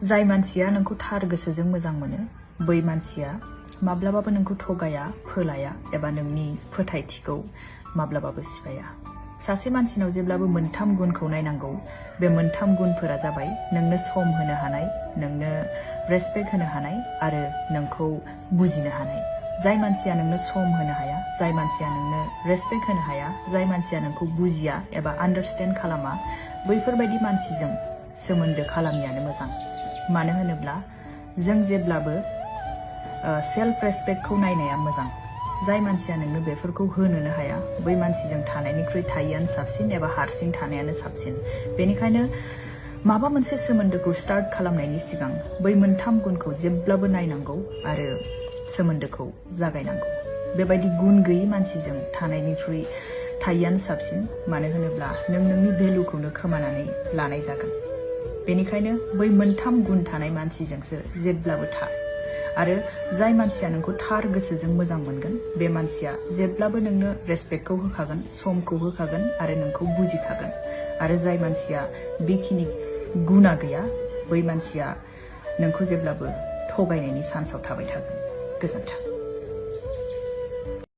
जाय मानसिया नोंखौ थार गोसोजों मोजां मोनो बै मानसिया माब्लाबाबो नोंखौ थगाया फोलाया एबा नोंनि फोथायथिखौ माब्लाबाबो सिफाया। सासे मानसिनाव जेब्लाबो मोनथाम गुनखौ नायनांगौ। बे मोनथाम गुनफोरा जाबाय नोंनो सम होनो हानाय, नोंनो रेसपेक्ट होनो हानाय आरो नोंखौ बुजिनो हानाय। जाय मानसिया नोंनो सम होनो हाया, जाय मानसिया नोंनो रेसपेक्ट होनो हाया, जाय मानसिया नोंखौ बुजिया एबा आन्डारस्टेन्ड खालामा, बैफोरबायदि मानसिजों सोमोन्दो खालामियानो मोजां। मानो होनोब्ला जों जेब्लाबो सेल्फ रेसपेक्टखौ नायनाया मोजां। जाय मानसिया नोंनो बेफोरखौ होनोनो हाया बै मानसिजों थानायनिख्रुइ थायैआनो साबसिन एबा हारसिं थानायानो साबसिन। बेनिखायनो माबा मोनसे सोमोन्दोखौ स्टार्ट खालामनायनि सिगां बै मोनथाम गुनखौ जेब्लाबो नायनांगौ आरो सोमोन्दोखौ जागायनांगौ। बेबायदि गुन गैयै मानसिजों थानायनिख्रुइ थायैआनो साबसिन। मानो होनोब्ला नों नोंनि भेलुखौनो खोमानानै लानाय जागोन। बेनिखायनो बै मोनथाम गुन थानाय मानसिजोंसो जेब्लाबो था। आरो जाय मानसिया नोंखौ थार गोसोजों मोजां मोनगोन बे मानसिया जेब्लाबो नोंनो रेसपेक्टखौ होखागोन, समखौ होखागोन आरो नोंखौ बुजिखागोन। आरो जाय मानसिया बेखिनि गुना गैया बै मानसिया नोंखौ जेब्लाबो थगायनायनि चान्सआव थाबाय थागोन। गोजोन्थों।